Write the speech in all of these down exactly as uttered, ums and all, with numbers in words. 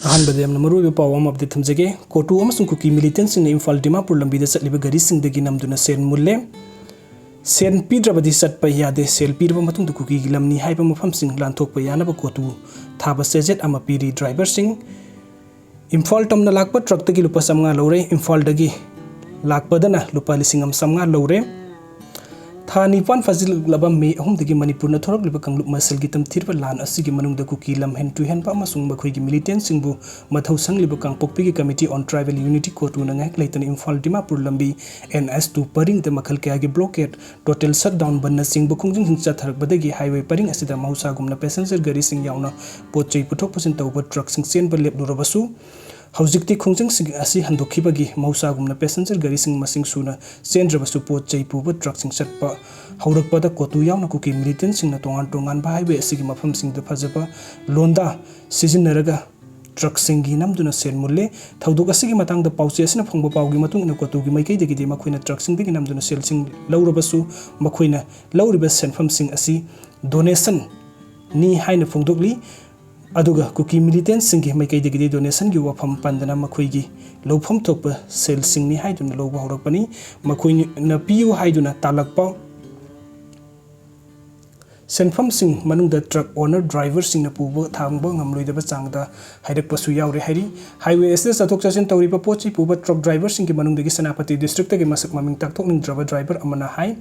ꯑꯍꯥꯟꯕꯗ ꯌꯥꯝꯅ ꯃꯔꯨꯑꯣꯏꯕ ꯄꯥꯎ ꯑꯃ ꯑꯞꯗꯦꯠ ꯊꯝꯖꯒꯦ꯫ ꯀꯣꯇꯨ ꯑꯃꯁꯨꯡ ꯀꯨꯀꯤ ꯃꯤꯂꯤꯇꯦꯟꯁꯤꯡꯅ ꯏꯝꯐꯥꯜ ꯗꯤꯃꯥꯄꯨꯔ ꯂꯝꯕꯤꯗ ꯆꯠꯂꯤꯕ ꯒꯥꯔꯤꯁꯤꯡꯗꯒꯤ ꯅꯝꯗꯨꯅ ꯁꯦꯜ ꯃꯨꯜꯂꯦ꯫ ꯁꯦꯜ ꯄꯤꯗ꯭ꯔꯕꯗꯤ ꯆꯠꯄ ꯌꯥꯗꯦ꯫ ꯁꯦꯜ ꯄꯤꯔꯕ ꯃꯇꯨꯡꯗ ꯀꯨꯀꯤꯒꯤ ꯂꯝꯅꯤ ꯍꯥꯏꯕ ꯃꯐꯝꯁꯤꯡ ꯂꯥꯟꯊꯣꯛꯄ ꯌꯥꯅꯕ ꯀꯣꯇꯨ ꯊꯥꯕ ꯆꯦꯖꯦꯠ ꯑꯃ ꯄꯤꯔꯤ ꯗ꯭ꯔꯥꯏꯚꯔꯁꯤꯡ꯫ ꯏꯝꯐꯥꯜ ꯇꯝꯅ ꯂꯥꯛꯄ ꯇ꯭ꯔꯛꯇꯒꯤ ꯂꯨꯄꯥ ꯆꯥꯝꯃꯉꯥ ꯂꯧꯔꯦ꯫ ꯏꯝꯐꯥꯜꯗꯒꯤ ꯂꯥꯛꯄꯗꯅ ꯂꯨꯄꯥ ꯂꯤꯁꯤꯡ ꯑꯃ ꯆꯥꯝꯃꯉꯥ ꯂꯧꯔꯦ꯫ ꯊꯥ ꯅꯤꯄꯥꯟ ꯐꯥꯖꯤꯜꯂꯛꯂꯕ ꯃꯦ ꯑꯍꯨꯝꯗꯒꯤ ꯃꯅꯤꯄꯨꯔꯅ ꯊꯣꯔꯛꯂꯤꯕ ꯀꯥꯡꯂꯨꯞ ꯃꯁꯦꯜꯒꯤ ꯇꯝꯊꯤꯔꯕ ꯂꯥꯟ ꯑꯁꯤꯒꯤ ꯃꯅꯨꯡꯗ ꯀꯨꯀꯤ ꯂꯝꯍꯦꯟ ꯇꯨꯍꯦꯟꯕ ꯑꯃꯁꯨꯡ ꯃꯈꯣꯏꯒꯤ ꯃꯤꯂꯤꯇꯦꯟꯁꯤꯡꯕꯨ ꯃꯊꯧ ꯁꯪꯂꯤꯕ ꯀꯥꯡꯄꯣꯛꯄꯤꯒꯤ Committee on Tribal Unity ꯀꯣꯇꯨꯅ ꯉꯥꯏꯍꯥꯛ ꯂꯩꯇꯅ ꯏꯝꯐꯥꯜ ꯗꯤꯃꯥꯄꯨꯔ ꯂꯝꯕꯤ N H two ꯄꯔꯤꯡꯗ ꯃꯈꯜ ꯀꯌꯥꯒꯤ ꯕ꯭ꯂꯣꯀꯦꯠ, ꯇꯣꯇꯦꯜ ꯁꯠꯗꯥꯎꯟ, ꯕꯟꯅꯆꯤꯡꯕ ꯈꯣꯡꯖꯪꯁꯤꯡ ꯆꯠꯊꯔꯛꯄꯗꯒꯤ ꯍꯥꯏꯋꯦ ꯄꯔꯤꯡ ꯑꯁꯤꯗ ꯃꯍꯧꯁꯥꯒꯨꯝꯅ ꯄꯦꯁꯦꯟꯖꯔ ꯒꯥꯔꯤꯁꯤꯡ ꯌꯥꯎꯅ ꯄꯣꯠ ꯆꯩ ꯄꯨꯊꯣꯛ ꯄꯨꯁꯤꯟ ꯇꯧꯕ ꯇ꯭ꯔꯛꯁꯤꯡ ꯆꯦꯟꯕ ꯂꯦꯞꯂꯨꯔꯕꯁꯨ, ꯍꯧꯖꯤꯛꯇꯤ ꯈꯣꯡꯖꯪꯁꯤꯡ ꯑꯁꯤ ꯍꯟꯗꯣꯛꯈꯤꯕꯒꯤ ꯃꯍꯧꯁꯥꯒꯨꯝꯅ ꯄꯦꯁꯦꯟꯖꯔ ꯒꯥꯔꯤꯁꯤꯡ ꯃꯁꯤꯡ ꯁꯨꯅ ꯆꯦꯟꯗ꯭ꯔꯕꯁꯨ, ꯄꯣꯠ ꯆꯩ ꯄꯨꯕ ꯇ꯭ꯔꯛꯁꯤꯡ ꯆꯠꯄ ꯍꯧꯔꯛꯄꯗ ꯀꯣꯇꯨ ꯌꯥꯎꯅ ꯀꯨꯀꯤ ꯃꯤꯂꯤꯇꯦꯟꯁꯤꯡꯅ ꯇꯣꯉꯥꯟ ꯇꯣꯉꯥꯟꯕ ꯍꯥꯏꯋꯦ ꯑꯁꯤꯒꯤ ꯃꯐꯝꯁꯤꯡꯗ ꯐꯖꯕ ꯂꯣꯟꯗꯥ ꯁꯤꯖꯤꯟꯅꯔꯒ ꯇ꯭ꯔꯛꯁꯤꯡꯒꯤ ꯅꯝꯗꯨꯅ ꯁꯦꯜ ꯃꯨꯜꯂꯦ꯫ ꯊꯧꯗꯣꯛ ꯑꯁꯤꯒꯤ ꯃꯇꯥꯡꯗ ꯄꯥꯎꯆꯦ ꯑꯁꯤꯅ ꯐꯪꯕ ꯄꯥꯎꯒꯤ ꯃꯇꯨꯡ ꯏꯟꯅ, ꯀꯣꯇꯨꯒꯤ ꯃꯥꯏꯀꯩꯗꯒꯤꯗꯤ ꯃꯈꯣꯏꯅ ꯇ꯭ꯔꯛꯁꯤꯡꯗꯒꯤ ꯅꯝꯗꯨꯅ ꯁꯦꯜꯁꯤꯡ ꯂꯧꯔꯕꯁꯨ, ꯃꯈꯣꯏꯅ ꯂꯧꯔꯤꯕ ꯁꯦꯟꯐꯝꯁꯤꯡ ꯑꯁꯤ ꯗꯣꯅꯦꯁꯟꯅꯤ ꯍꯥꯏꯅ ꯐꯣꯡꯗꯣꯛꯂꯤ꯫ ꯑꯗꯨꯒ ꯀꯨꯀꯤ ꯃꯤꯂꯤꯇꯦꯟꯁꯤꯡꯒꯤ ꯃꯥꯏꯀꯩꯗꯒꯤꯗꯤ ꯗꯣꯅꯦꯁꯟꯒꯤ ꯋꯥꯐꯝ ꯄꯟꯗꯅ ꯃꯈꯣꯏꯒꯤ ꯂꯧꯐꯝ ꯊꯣꯛꯄ ꯁꯦꯜꯁꯤꯡꯅꯤ ꯍꯥꯏꯗꯨꯅ ꯂꯧꯕ ꯍꯧꯔꯛꯄꯅꯤ꯫ ꯃꯈꯣꯏꯅ ꯄꯤꯌꯨ ꯍꯥꯏꯗꯨꯅ ꯇꯥꯜꯂꯛꯄ ꯁꯦꯟꯐꯝꯁꯤꯡ ꯃꯅꯨꯡꯗ ꯇ꯭ꯔꯛ ꯑꯣꯅꯔ ꯗ꯭ꯔꯥꯏꯚꯔꯁꯤꯡꯅ ꯄꯨꯕ ꯊꯥꯡꯕ ꯉꯝꯂꯣꯏꯗꯕ ꯆꯥꯡꯗ ꯍꯥꯏꯔꯛꯄꯁꯨ ꯌꯥꯎꯔꯦ ꯍꯥꯏꯔꯤ꯫ ꯍꯥꯏꯋꯦ ꯑꯁꯤꯗ ꯆꯠꯊꯣꯛ ꯆꯠꯁꯤꯟ ꯇꯧꯔꯤꯕ ꯄꯣꯠ ꯆꯩ ꯄꯨꯕ ꯇ꯭ꯔꯛ ꯗ꯭ꯔꯥꯏꯚꯔꯁꯤꯡꯒꯤ ꯃꯅꯨꯡꯗꯒꯤ ꯁꯦꯅꯥꯄꯇꯤ ꯗꯤꯁꯇ꯭ꯔꯤꯛꯇꯒꯤ ꯃꯁꯛ ꯃꯃꯤꯡ ꯇꯥꯛꯊꯣꯛꯅꯤꯡꯗ꯭ꯔꯕ ꯗ꯭ꯔꯥꯏꯚꯔ ꯑꯃꯅ ꯍꯥꯏ,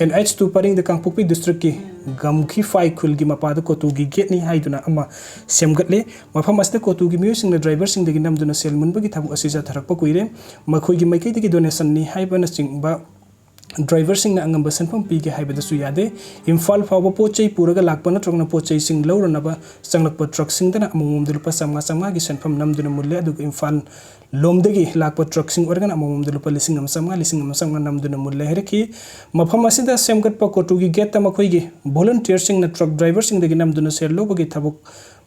N H two ꯄꯔꯤꯡꯗ ꯀꯥꯡꯄꯣꯛꯄꯤ ꯗꯤꯁꯇ꯭ꯔꯤꯛꯀꯤ ꯒꯝꯈꯤꯐꯥꯏ ꯈꯨꯜꯒꯤ ꯃꯄꯥꯗ ꯀꯣꯇꯨꯒꯤ ꯒꯦꯠꯅꯤ ꯍꯥꯏꯗꯨꯅ ꯑꯃ ꯁꯦꯝꯒꯠꯂꯦ꯫ ꯃꯐꯝ ꯑꯁꯤꯗ ꯀꯣꯇꯨꯒꯤ ꯃꯤꯑꯣꯏꯁꯤꯡꯅ ꯗ꯭ꯔꯥꯏꯚꯔꯁꯤꯡꯗꯒꯤ ꯅꯝꯗꯨꯅ ꯁꯦꯜ ꯃꯨꯟꯕꯒꯤ ꯊꯕꯛ ꯑꯁꯤ ꯆꯠꯊꯔꯛꯄ ꯀꯨꯏꯔꯦ꯫ ꯃꯈꯣꯏꯒꯤ ꯃꯥꯏꯀꯩꯗꯒꯤ ꯗꯣꯅꯦꯁꯟꯅꯤ ꯍꯥꯏꯕꯅꯆꯤꯡꯕ ꯗ꯭ꯔꯥꯏꯚꯔꯁꯤꯡꯅ ꯑꯉꯝꯕ ꯁꯦꯟꯐꯝ ꯄꯤꯒꯦ ꯍꯥꯏꯕꯗꯁꯨ ꯌꯥꯗꯦ꯫ ꯏꯝꯐꯥꯜ ꯐꯥꯎꯕ ꯄꯣꯠ ꯆꯩ ꯄꯨꯔꯒ ꯂꯥꯛꯄ ꯅꯠꯇ꯭ꯔꯒꯅ ꯄꯣꯠ ꯆꯩꯁꯤꯡ ꯂꯧꯔꯅꯕ ꯆꯪꯂꯛꯄ ꯇ꯭ꯔꯛꯁꯤꯡꯗꯅ ꯑꯃꯃꯝꯗ ꯂꯨꯄꯥ ꯆꯥꯝꯃꯉꯥ ꯆꯥꯝꯃꯉꯥꯒꯤ ꯁꯦꯟꯐꯝ ꯅꯝꯗꯨꯅ ꯃꯨꯜꯂꯦ, ꯑꯗꯨꯒ ꯏꯝꯐꯥꯜ ꯂꯣꯝꯗꯒꯤ ꯂꯥꯛꯄ ꯇ꯭ꯔꯛꯁꯤꯡ ꯑꯣꯏꯔꯒꯅ ꯑꯃꯃꯝꯗ ꯂꯨꯄꯥ ꯂꯤꯁꯤꯡ ꯑꯃ ꯆꯥꯝꯃꯉꯥ, ꯂꯤꯁꯤꯡ ꯑꯃ ꯆꯥꯝꯃꯉꯥ ꯅꯝꯗꯨꯅ ꯃꯨꯜꯂꯦ ꯍꯥꯏꯔꯛꯈꯤ꯫ ꯃꯐꯝ ꯑꯁꯤꯗ ꯁꯦꯝꯒꯠꯄ ꯀꯣꯇꯨꯒꯤ ꯒꯦꯠꯇ ꯃꯈꯣꯏꯒꯤ ꯚꯣꯂꯨꯟꯇꯤꯌꯔꯁꯤꯡꯅ ꯇ꯭ꯔꯛ ꯗ꯭ꯔꯥꯏꯚꯔꯁꯤꯡꯗꯒꯤ ꯅꯝꯗꯨꯅ ꯁꯦꯜ ꯂꯧꯕꯒꯤ ꯊꯕꯛ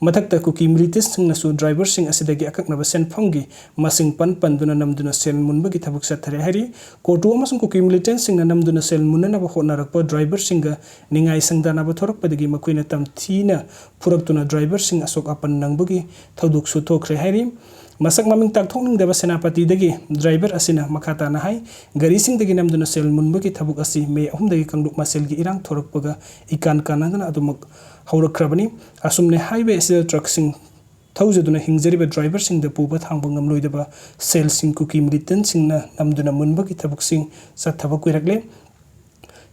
ꯃꯊꯛꯇ ꯀꯨꯀꯤ ꯃꯤꯂꯤꯇꯦꯟꯠꯁꯤꯡꯅꯁꯨ ꯗ꯭ꯔꯥꯏꯚꯔꯁꯤꯡ ꯑꯁꯤꯗꯒꯤ ꯑꯀꯛꯅꯕ ꯁꯦꯟꯐꯝꯒꯤ ꯃꯁꯤꯡ ꯄꯟ ꯄꯟꯗꯨꯅ ꯅꯝꯗꯨꯅ ꯁꯦꯜ ꯃꯨꯟꯕꯒꯤ ꯊꯕꯛ ꯆꯠꯊꯔꯦ ꯍꯥꯏꯔꯤ꯫ ꯀꯣꯇꯨ ꯑꯃꯁꯨꯡ ꯀꯨꯀꯤ ꯃꯤꯂꯤꯇꯦꯟꯠꯁꯤꯡꯅ ꯅꯝꯗꯨꯅ ꯁꯦꯜ ꯃꯨꯟꯅꯅꯕ ꯍꯣꯠꯅꯔꯛꯄ ꯗ꯭ꯔꯥꯏꯚꯔꯁꯤꯡꯒ ꯅꯤꯡꯉꯥꯏ ꯁꯪꯗꯥꯅꯕ ꯊꯣꯔꯛꯄꯗꯒꯤ ꯃꯈꯣꯏꯅ ꯇꯝꯊꯤꯅ ꯐꯨꯔꯛꯇꯨꯅ ꯗ꯭ꯔꯥꯏꯚꯔꯁꯤꯡ ꯑꯁꯣꯛ ꯑꯄꯟ ꯅꯪꯕꯒꯤ ꯊꯧꯗꯣꯛꯁꯨ ꯊꯣꯛꯈ꯭ꯔꯦ ꯍꯥꯏꯔꯤ꯫ ꯃꯁꯛ ꯃꯃꯤꯡ ꯇꯥꯛꯊꯣꯛꯅꯤꯡꯗꯕ ꯁꯦꯅꯥꯄꯇꯤꯗꯒꯤ ꯗ꯭ꯔꯥꯏꯚꯔ ꯑꯁꯤꯅ ꯃꯈꯥ ꯇꯥꯅ ꯍꯥꯏ, ꯒꯥꯔꯤꯁꯤꯡꯗꯒꯤ ꯅꯝꯗꯨꯅ ꯁꯦꯜ ꯃꯨꯟꯕꯒꯤ ꯊꯕꯛ ꯑꯁꯤ ꯃꯦ ꯑꯍꯨꯝꯗꯒꯤ ꯀꯥꯡꯂꯨꯞ ꯃꯁꯦꯜꯒꯤ ꯏꯔꯥꯡ ꯊꯣꯔꯛꯄꯒ ꯏꯀꯥꯟ ꯀꯥꯟꯅꯗꯅ ꯑꯗꯨꯃꯛ ꯍꯧꯔꯛꯈ꯭ꯔꯕꯅꯤ꯫ ꯑꯁꯨꯝꯅ ꯍꯥꯏꯋꯦ ꯑꯁꯤꯗ ꯇ꯭ꯔꯛꯁꯤꯡ ꯊꯧꯖꯗꯨꯅ ꯍꯤꯡꯖꯔꯤꯕ ꯗ꯭ꯔꯥꯏꯚꯔꯁꯤꯡꯗ ꯄꯨꯕ ꯊꯥꯡꯕ ꯉꯝꯂꯣꯏꯗꯕ ꯁꯦꯜꯁꯤꯡ ꯀꯨꯀꯤ ꯃꯤꯂꯤꯇꯦꯟꯠꯁꯤꯡꯅ ꯅꯝꯗꯨꯅ ꯃꯨꯟꯕꯒꯤ ꯊꯕꯛꯁꯤꯡ ꯆꯠꯊꯕ ꯀꯨꯏꯔꯛꯂꯦ꯫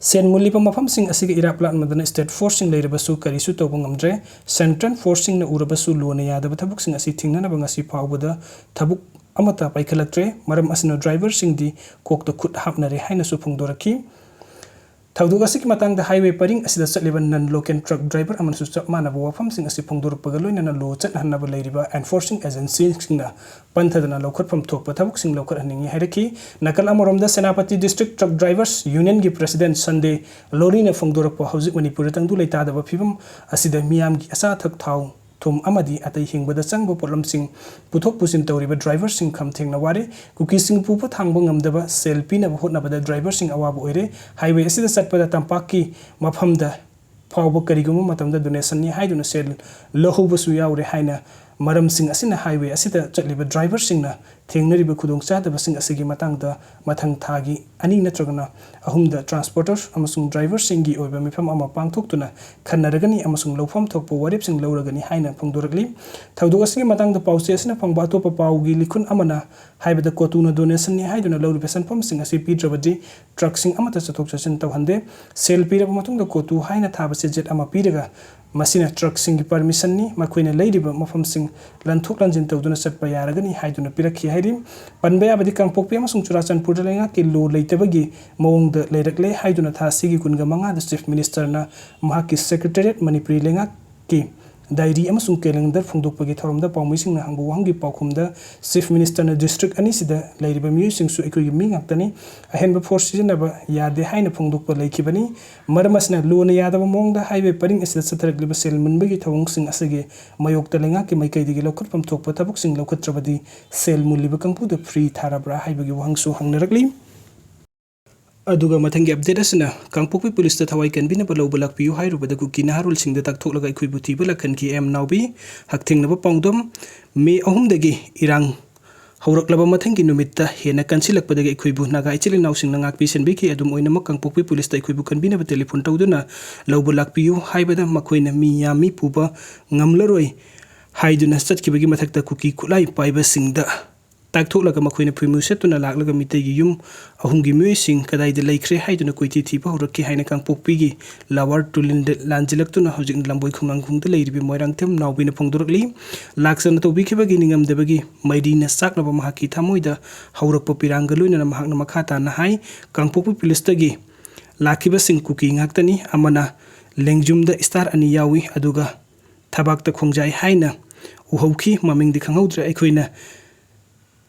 ꯁꯦꯟ ꯃꯨꯜꯂꯤꯕ ꯃꯐꯝꯁꯤꯡ ꯑꯁꯤꯒ ꯏꯔꯥꯞ ꯂꯥꯞꯅꯗꯅ ꯁ꯭ꯇꯦꯠ ꯐꯣꯔꯁꯁꯤꯡ ꯂꯩꯔꯕꯁꯨ ꯀꯔꯤꯁꯨ ꯇꯧꯕ ꯉꯝꯗ꯭ꯔꯦ꯫ ꯁꯦꯟꯇ꯭ꯔꯦꯜ ꯐꯣꯔꯁꯁꯤꯡꯅ ꯎꯔꯕꯁꯨ ꯂꯣꯅ ꯌꯥꯗꯕ ꯊꯕꯛꯁꯤꯡ ꯑꯁꯤ ꯊꯤꯡꯅꯅꯕ ꯉꯁꯤ ꯐꯥꯎꯕꯗ ꯊꯕꯛ ꯑꯃꯠꯇ ꯄꯥꯏꯈꯠꯂꯛꯇ꯭ꯔꯦ꯫ ꯃꯔꯝ ꯑꯁꯤꯅ ꯗ꯭ꯔꯥꯏꯚꯔꯁꯤꯡꯗꯤ ꯀꯣꯛꯇ ꯈꯨꯠ ꯍꯥꯞꯅꯔꯦ ꯍꯥꯏꯅꯁꯨ ꯐꯣꯡꯗꯣꯔꯛꯈꯤ꯫ ꯊꯧꯗꯣꯛ ꯑꯁꯤꯒꯤ ꯃꯇꯥꯡꯗ ꯍꯥꯏꯋꯦ ꯄꯔꯤꯡ ꯑꯁꯤꯗ ꯆꯠꯂꯤꯕ ꯅꯟ ꯂꯣꯀꯦꯜ ꯇ꯭ꯔꯛ ꯗ꯭ꯔꯥꯏꯚꯔ ꯑꯃꯅꯁꯨ ꯆꯞ ꯃꯥꯟꯅꯕ ꯋꯥꯐꯝꯁꯤꯡ ꯑꯁꯤ ꯐꯣꯡꯗꯣꯔꯛꯄꯒ ꯂꯣꯏꯅꯅ ꯂꯣ ꯆꯠꯅꯍꯟꯅꯕ ꯂꯩꯔꯤꯕ ꯑꯦꯟꯐꯣꯔꯁꯤꯡ ꯑꯦꯖꯦꯟꯁꯤꯁꯤꯡꯅ ꯄꯟꯊꯗꯅ ꯂꯧꯈꯠꯐꯝ ꯊꯣꯛꯄ ꯊꯕꯛꯁꯤꯡ ꯂꯧꯈꯠꯍꯟꯅꯤꯡꯏ ꯍꯥꯏꯔꯛꯈꯤ꯫ ꯅꯥꯀꯜ ꯑꯃꯔꯣꯝꯗ ꯁꯦꯅꯥꯄꯇꯤ ꯗꯤꯁꯇ꯭ꯔꯤꯛ ꯇ꯭ꯔꯛ ꯗ꯭ꯔꯥꯏꯚꯔꯁ ꯌꯨꯅꯤꯌꯟꯒꯤ ꯄ꯭ꯔꯁꯤꯗꯦꯟꯠ ꯁꯟꯗꯦ ꯂꯣꯔꯤꯅ ꯐꯣꯡꯗꯣꯔꯛꯄ ꯍꯧꯖꯤꯛ ꯃꯅꯤꯄꯨꯔꯗ ꯇꯪꯗꯨ ꯂꯩꯇꯥꯗꯕ ꯐꯤꯕꯝ ꯑꯁꯤꯗ ꯃꯤꯌꯥꯝꯒꯤ ꯑꯆꯥ ꯑꯊꯛ ꯊꯥꯎ ꯊꯨꯝ ꯑꯃꯗꯤ ꯑꯇꯩ ꯍꯤꯡꯕꯗ ꯆꯪꯕ ꯄꯣꯠꯂꯝꯁꯤꯡ ꯄꯨꯊꯣꯛ ꯄꯨꯁꯤꯟ ꯇꯧꯔꯤꯕ ꯗ꯭ꯔꯥꯏꯚꯔꯁꯤꯡ ꯈꯝ ꯊꯦꯡꯅ ꯋꯥꯔꯦ꯫ ꯀꯨꯀꯤꯁꯤꯡ ꯄꯨꯕ ꯊꯥꯡꯕ ꯉꯝꯗꯕ ꯁꯦꯜ ꯄꯤꯅꯕ ꯍꯣꯠꯅꯕꯗ ꯗ꯭ꯔꯥꯏꯚꯔꯁꯤꯡ ꯑꯋꯥꯕ ꯑꯣꯏꯔꯦ꯫ ꯍꯥꯏꯋꯦ ꯑꯁꯤꯗ ꯆꯠꯄꯗ ꯇꯝꯄꯥꯛꯀꯤ ꯃꯐꯝꯗ ꯐꯥꯎꯕ ꯀꯔꯤꯒꯨꯝꯕ ꯃꯇꯝꯗ ꯗꯣꯅꯦꯁꯟꯅꯤ ꯍꯥꯏꯗꯨꯅ ꯁꯦꯜ ꯂꯧꯍꯧꯕꯁꯨ ꯌꯥꯎꯔꯦ ꯍꯥꯏꯅ ꯃꯔꯝꯁꯤꯡ ꯑꯁꯤꯅ ꯍꯥꯏꯋꯦ ꯑꯁꯤꯗ ꯆꯠꯂꯤꯕ ꯗ꯭ꯔꯥꯏꯚꯔꯁꯤꯡꯅ ꯊꯦꯡꯅꯔꯤꯕ ꯈꯨꯗꯣꯡꯆꯥꯗꯕꯁꯤꯡ ꯑꯁꯤꯒꯤ ꯃꯇꯥꯡꯗ ꯃꯊꯪ ꯊꯥꯒꯤ ꯑꯅꯤ ꯅꯠꯇ꯭ꯔꯒꯅ ꯑꯍꯨꯝꯗ ꯇ꯭ꯔꯥꯟꯁꯄꯣꯔꯇꯔ ꯑꯃꯁꯨꯡ ꯗ꯭ꯔꯥꯏꯚꯔꯁꯤꯡꯒꯤ ꯑꯣꯏꯕ ꯃꯤꯐꯝ ꯑꯃ ꯄꯥꯡꯊꯣꯛꯇꯨꯅ ꯈꯟꯅꯔꯒꯅꯤ ꯑꯃꯁꯨꯡ ꯂꯧꯐꯝ ꯊꯣꯛꯄ ꯋꯥꯔꯦꯞꯁꯤꯡ ꯂꯧꯔꯒꯅꯤ ꯍꯥꯏꯅ ꯐꯣꯡꯗꯣꯔꯛꯂꯤ꯫ ꯊꯧꯗꯣꯛ ꯑꯁꯤꯒꯤ ꯃꯇꯥꯡꯗ ꯄꯥꯎꯆꯦ ꯑꯁꯤꯅ ꯐꯪꯕ ꯑꯇꯣꯞꯄ ꯄꯥꯎꯒꯤ ꯂꯤꯈꯨꯟ ꯑꯃꯅ ꯍꯥꯏꯕꯗ ꯀꯣꯇꯨꯅ ꯗꯣꯅꯦꯁꯟꯅꯤ ꯍꯥꯏꯗꯨꯅ ꯂꯧꯔꯤꯕ ꯁꯦꯟꯐꯝꯁꯤꯡ ꯑꯁꯤ ꯄꯤꯗ꯭ꯔꯕꯗꯤ ꯇ꯭ꯔꯛꯁꯤꯡ ꯑꯃꯠꯇ ꯆꯠꯊꯣꯛ ꯆꯠꯁꯤꯟ ꯇꯧꯍꯟꯗꯦ꯫ ꯁꯦꯜ ꯄꯤꯔꯕ ꯃꯇꯨꯡꯗ ꯀꯣꯇꯨ ꯍꯥꯏꯅ ꯊꯥꯕ ꯆꯦꯖꯦꯠ ꯑꯃ ꯄꯤꯔꯒ ꯃꯁꯤꯅ ꯇ꯭ꯔꯛꯁꯤꯡꯒꯤ ꯄꯔꯃꯤꯁꯟꯅꯤ, ꯃꯈꯣꯏꯅ ꯂꯩꯔꯤꯕ ꯃꯐꯝꯁꯤꯡ ꯂꯟꯊꯣꯛ ꯂꯟꯁꯤꯟ ꯇꯧꯗꯨꯅ ꯆꯠꯄ ꯌꯥꯔꯒꯅꯤ ꯍꯥꯏꯗꯨꯅ ꯄꯤꯔꯛꯈꯤ ꯍꯥꯏꯔꯤ꯫ ꯄꯟꯕ ꯌꯥꯕꯗꯤ ꯀꯥꯡꯄꯣꯛꯄꯤ ꯑꯃꯁꯨꯡ ꯆꯨꯔꯥꯆꯥꯟꯄꯨꯔꯗ ꯂꯩꯉꯥꯛꯀꯤ ꯂꯣ ꯂꯩꯇꯕꯒꯤ ꯃꯑꯣꯡꯗ ꯂꯩꯔꯛꯂꯦ ꯍꯥꯏꯗꯨꯅ ꯊꯥ ꯑꯁꯤꯒꯤ ꯀꯨꯟꯒ ꯃꯉꯥꯗ ꯆꯤꯐ ꯃꯤꯅꯤꯁꯇꯔꯅ ꯃꯍꯥꯛꯀꯤ ꯁꯦꯀ꯭ꯔꯦꯇꯦꯔꯤꯌꯦꯠ ꯃꯅꯤꯄꯨꯔꯤ ꯂꯩꯉꯥꯛꯀꯤ diary ꯑꯃꯁꯨꯡ calendar ꯐꯣꯡꯗꯣꯛꯄꯒꯤ ꯊꯧꯔꯝꯗ ꯄꯥꯎꯃꯤꯁꯤꯡꯅ ꯍꯪꯕ ꯋꯥꯍꯪꯒꯤ ꯄꯥꯎꯈꯨꯝꯗ Chief Minister ꯅ district ꯑꯅꯤꯁꯤꯗ ꯂꯩꯔꯤꯕ ꯃꯤꯑꯣꯏꯁꯤꯡꯁꯨ ꯑꯩꯈꯣꯏꯒꯤ ꯃꯤ ꯉꯥꯛꯇꯅꯤ, ꯑꯍꯦꯟꯕ force ꯁꯤꯖꯤꯟꯅꯕ ꯌꯥꯗꯦ ꯍꯥꯏꯅ ꯐꯣꯡꯗꯣꯛꯄ ꯂꯩꯈꯤꯕꯅꯤ꯫ ꯃꯔꯝ ꯑꯁꯤꯅ ꯂꯣꯅ ꯌꯥꯗꯕ ꯃꯑꯣꯡꯗ highway ꯄꯔꯤꯡ ꯑꯁꯤꯗ ꯆꯠꯊꯔꯛꯂꯤꯕ ꯁꯦꯜ ꯃꯨꯟꯕꯒꯤ ꯊꯧꯑꯣꯡꯁꯤꯡ ꯑꯁꯤꯒꯤ ꯃꯥꯌꯣꯛꯇ ꯂꯩꯉꯥꯛꯀꯤ ꯃꯥꯏꯀꯩꯗꯒꯤ ꯂꯧꯈꯠꯐꯝ ꯊꯣꯛꯄ ꯊꯕꯛꯁꯤꯡ ꯂꯧꯈꯠꯇ꯭ꯔꯕꯗꯤ ꯁꯦꯜ ꯃꯨꯜꯂꯤꯕ ꯀꯥꯡꯕꯨꯗ free ꯊꯥꯔꯕ꯭ꯔꯥ ꯍꯥꯏꯕꯒꯤ ꯋꯥꯍꯪꯁꯨ ꯍꯪꯅꯔꯛꯂꯤ꯫ ꯑꯗꯨꯒ ꯃꯊꯪꯒꯤ update ꯑꯁꯤꯅ ꯀꯥꯡꯄꯣꯛꯄꯤ ꯄꯨꯂꯤꯁꯇ ꯊꯋꯥꯏ ꯀꯟꯕꯤꯅꯕ ꯂꯧꯕ ꯂꯥꯛꯄꯤꯌꯨ ꯍꯥꯏꯔꯨꯕꯗ ꯀꯨꯀꯤ ꯅꯍꯥꯔꯣꯜꯁꯤꯡꯗ ꯇꯥꯛꯊꯣꯛꯂꯒ ꯑꯩꯈꯣꯏꯕꯨ ꯊꯤꯕ ꯂꯥꯛꯍꯟꯈꯤ ꯑꯦꯝ ꯅꯥꯎꯕꯤ꯫ ꯍꯛꯊꯦꯡꯅꯕ ꯄꯥꯎꯗꯝ꯫ ꯃꯦ ꯑꯍꯨꯝꯗꯒꯤ ꯏꯔꯥꯡ ꯍꯧꯔꯛꯂꯕ ꯃꯊꯪꯒꯤ ꯅꯨꯃꯤꯠꯇ ꯍꯦꯟꯅ ꯀꯟꯁꯤꯜꯂꯛꯄꯗꯒꯤ ꯑꯩꯈꯣꯏꯕꯨ ꯅꯥꯒꯥ ꯏꯆꯤꯜ ꯏꯅꯥꯎꯁꯤꯡꯅ ꯉꯥꯛꯄꯤ ꯁꯦꯟꯕꯤꯈꯤ꯫ ꯑꯗꯨꯝ ꯑꯣꯏꯅꯃꯛ ꯀꯥꯡꯄꯣꯛꯄꯤ ꯄꯨꯂꯤꯁꯇ ꯑꯩꯈꯣꯏꯕꯨ ꯀꯟꯕꯤꯅꯕ telephone ꯇꯧꯗꯨꯅ ꯂꯧꯕ ꯂꯥꯛꯄꯤꯌꯨ ꯍꯥꯏꯕꯗ ꯃꯈꯣꯏꯅ ꯃꯤ ꯌꯥꯝꯃꯤ ꯄꯨꯕ ꯉꯝꯂꯔꯣꯏ ꯍꯥꯏꯗꯨꯅ ꯆꯠꯈꯤꯕꯒꯤ ꯃꯊꯛꯇ ꯀꯨꯀꯤ ꯈꯨꯠꯂꯥꯏ ꯄꯥꯏꯕꯁꯤꯡꯗ ꯇꯥꯛꯊꯣꯛꯂꯒ ꯃꯈꯣꯏꯅ ꯐꯨꯏꯃꯨ ꯁꯦꯠꯇꯨꯅ ꯂꯥꯛꯂꯒ ꯃꯤꯇꯩꯒꯤ ꯌꯨꯝ ꯑꯍꯨꯝꯒꯤ ꯃꯤꯑꯣꯏꯁꯤꯡ ꯀꯗꯥꯏꯗ ꯂꯩꯈ꯭ꯔꯦ ꯍꯥꯏꯗꯨꯅ ꯀꯣꯏꯊꯤ ꯊꯤꯕ ꯍꯧꯔꯛꯈꯤ ꯍꯥꯏꯅ ꯀꯥꯡꯄꯣꯛꯄꯤꯒꯤ ꯂꯋꯥꯔ ꯇꯨꯂꯤꯟꯗ ꯂꯥꯟꯖꯤꯜꯂꯛꯇꯨꯅ ꯍꯧꯖꯤꯛ ꯂꯝꯕꯣꯏ ꯈꯣꯡꯅꯥꯡꯈꯣꯡꯗ ꯂꯩꯔꯤꯕ ꯃꯣꯏꯔꯥꯡꯊꯦꯝ ꯅꯥꯎꯕꯤꯅ ꯐꯣꯡꯗꯣꯔꯛꯂꯤ꯫ ꯂꯥꯛꯆꯅ ꯇꯧꯕꯤꯈꯤꯕꯒꯤ ꯅꯤꯡꯉꯝꯗꯕꯒꯤ ꯃꯩꯔꯤꯅ ꯆꯥꯛꯂꯕ ꯃꯍꯥꯛꯀꯤ ꯊꯃꯣꯏꯗ ꯍꯧꯔꯛꯄ ꯄꯤꯔꯥꯡꯒ ꯂꯣꯏꯅꯅ ꯃꯍꯥꯛꯅ ꯃꯈꯥ ꯇꯥꯅ ꯍꯥꯏ, ꯀꯥꯡꯄꯣꯛꯄꯤ ꯄꯨꯂꯤꯁꯇꯒꯤ ꯂꯥꯛꯈꯤꯕꯁꯤꯡ ꯀꯨꯀꯤ ꯉꯥꯛꯇꯅꯤ꯫ ꯑꯃꯅ ꯂꯦꯡꯖꯨꯝꯗ star ꯑꯅꯤ ꯌꯥꯎꯏ, ꯑꯗꯨꯒ ꯊꯕꯥꯛꯇ ꯈꯣꯡꯖꯥꯏ ꯍꯥꯏꯅ ꯎꯍꯧꯈꯤ꯫ ꯃꯃꯤꯡꯗꯤ ꯈꯪꯍꯧꯗ꯭ꯔꯦ꯫ ꯑꯩꯈꯣꯏꯅ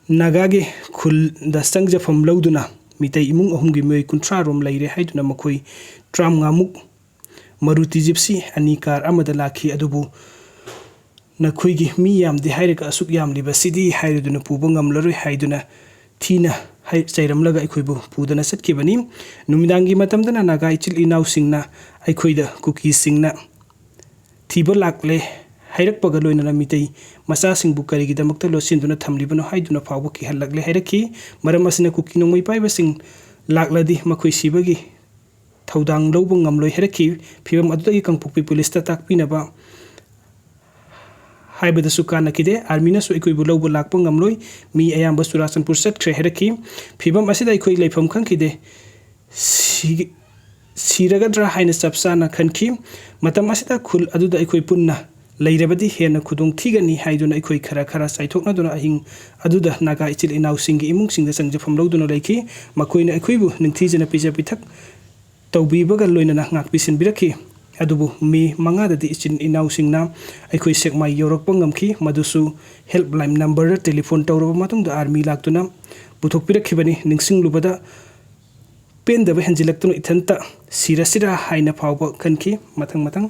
ꯅꯥꯒꯥꯒꯤ ꯈꯨꯜꯗ ꯆꯪꯖꯐꯝ ꯂꯧꯗꯨꯅ ꯃꯤꯇꯩ ꯏꯃꯨꯡ ꯑꯍꯨꯝꯒꯤ ꯃꯤꯑꯣꯏ ꯀꯨꯟꯊ꯭ꯔꯥ ꯔꯣꯝ ꯂꯩꯔꯦ ꯍꯥꯏꯗꯨꯅ ꯃꯈꯣꯏ ꯇꯔꯥꯃꯉꯥꯃꯨꯛ ꯃꯔꯨꯇꯤ ꯖꯤꯞꯁꯤ ꯑꯅꯤ ꯀꯥꯔ ꯑꯃꯗ ꯂꯥꯛꯈꯤ꯫ ꯑꯗꯨꯕꯨ ꯅꯈꯣꯏꯒꯤ ꯃꯤ ꯌꯥꯝꯗꯦ ꯍꯥꯏꯔꯒ ꯑꯁꯨꯛ ꯌꯥꯝꯂꯤꯕꯁꯤꯗꯤ ꯍꯥꯏꯔꯗꯨꯅ ꯄꯨꯕ ꯉꯝꯂꯔꯣꯏ ꯍꯥꯏꯗꯨꯅ ꯊꯤꯅ ꯍꯥꯏ-, ꯆꯩꯔꯝꯂꯒ ꯑꯩꯈꯣꯏꯕꯨ ꯄꯨꯗꯅ ꯆꯠꯈꯤꯕꯅꯤ꯫ ꯅꯨꯃꯤꯗꯥꯡꯒꯤ ꯃꯇꯝꯗꯅ ꯅꯥꯒꯥ ꯏꯆꯤꯜ ꯏꯅꯥꯎꯁꯤꯡꯅ ꯑꯩꯈꯣꯏꯗ ꯀꯨꯀꯤꯁꯤꯡꯅ ꯊꯤꯕ ꯂꯥꯛꯂꯦ ꯍꯥꯏꯔꯛꯄꯒ ꯂꯣꯏꯅꯅ ꯃꯤꯇꯩ ꯃꯆꯥꯁꯤꯡꯕꯨ ꯀꯔꯤꯒꯤꯗꯃꯛꯇ ꯂꯣꯠꯁꯤꯟꯗꯨꯅ ꯊꯝꯂꯤꯕꯅꯣ ꯍꯥꯏꯗꯨꯅ ꯐꯥꯎꯕ ꯀꯤꯍꯜꯂꯛꯂꯦ ꯍꯥꯏꯔꯛꯈꯤ꯫ ꯃꯔꯝ ꯑꯁꯤꯅ ꯀꯨꯀꯤ ꯅꯣꯡꯃꯩ ꯄꯥꯏꯕꯁꯤꯡ ꯂꯥꯛꯂꯗꯤ ꯃꯈꯣꯏ ꯁꯤꯕꯒꯤ ꯊꯧꯗꯥꯡ ꯂꯧꯕ ꯉꯝꯂꯣꯏ ꯍꯥꯏꯔꯛꯈꯤ꯫ ꯐꯤꯚꯝ ꯑꯗꯨꯗꯒꯤ ꯀꯥꯡꯄꯣꯛꯄꯤ ꯄꯨꯂꯤꯁꯇ ꯇꯥꯛꯄꯤꯅꯕ ꯍꯥꯏꯕꯗꯁꯨ ꯀꯥꯟꯅꯈꯤꯗꯦ꯫ ꯑꯥꯔꯃꯤꯅꯁꯨ ꯑꯩꯈꯣꯏꯕꯨ ꯂꯧꯕ ꯂꯥꯛꯄ ꯉꯝꯂꯣꯏ, ꯃꯤ ꯑꯌꯥꯝꯕ ꯆꯨꯔꯥꯆꯥꯟꯄꯨꯔ ꯆꯠꯈ꯭ꯔꯦ ꯍꯥꯏꯔꯛꯈꯤ꯫ ꯐꯤꯚꯝ ꯑꯁꯤꯗ ꯑꯩꯈꯣꯏ ꯂꯩꯐꯝ ꯈꯪꯈꯤꯗꯦ꯫ ꯁꯤ-, ꯁꯤꯔꯒꯗ꯭ꯔꯥ ꯍꯥꯏꯅ ꯆꯞ ꯆꯥꯅ ꯈꯟꯈꯤ꯫ ꯃꯇꯝ ꯑꯁꯤꯗ ꯈꯨꯜ ꯑꯗꯨꯗ ꯑꯩꯈꯣꯏ ꯄꯨꯟꯅ ꯂꯩꯔꯕꯗꯤ ꯍꯦꯟꯅ ꯈꯨꯗꯣꯡ ꯊꯤꯒꯅꯤ ꯍꯥꯏꯗꯨꯅ ꯑꯩꯈꯣꯏ ꯈꯔ ꯈꯔ ꯆꯥꯏꯊꯣꯛꯅꯗꯨꯅ ꯑꯍꯤꯡ ꯑꯗꯨꯗ ꯅꯥꯒꯥ ꯏꯆꯤꯜ ꯏꯅꯥꯎꯁꯤꯡꯒꯤ ꯏꯃꯨꯡꯁꯤꯡꯗ ꯆꯪꯖꯐꯝ ꯂꯧꯗꯨꯅ ꯂꯩꯈꯤ꯫ ꯃꯈꯣꯏꯅ ꯑꯩꯈꯣꯏꯕꯨ ꯅꯤꯡꯊꯤꯖꯅ ꯄꯤꯖ ꯄꯤꯊꯛ ꯇꯧꯕꯤꯕꯒ ꯂꯣꯏꯅꯅ ꯉꯥꯛꯄꯤ ꯁꯦꯟꯕꯤꯔꯛꯈꯤ꯫ ꯑꯗꯨꯕꯨ ꯃꯦ ꯃꯉꯥꯗꯗꯤ ꯏꯆꯤꯟ ꯏꯅꯥꯎꯁꯤꯡꯅ ꯑꯩꯈꯣꯏ ꯁꯦꯛꯃꯥꯏ ꯌꯧꯔꯛꯄ ꯉꯝꯈꯤ꯫ ꯃꯗꯨꯁꯨ helpline number ꯗ telephone ꯇꯧꯔꯕ ꯃꯇꯨꯡꯗ army ꯂꯥꯛꯇꯨꯅ ꯄꯨꯊꯣꯛꯄꯤꯔꯛꯈꯤꯕꯅꯤ꯫ ꯅꯤꯡꯁꯤꯡꯂꯨꯕꯗ ꯄꯦꯟꯗꯕ ꯍꯦꯟꯖꯤꯜꯂꯛꯇꯨꯅ ꯏꯊꯟꯇ ꯁꯤꯔꯁꯤꯔꯥ ꯍꯥꯏꯅ ꯐꯥꯎꯕ ꯈꯟꯈꯤ꯫ ꯃꯊꯪ ꯃꯊꯪ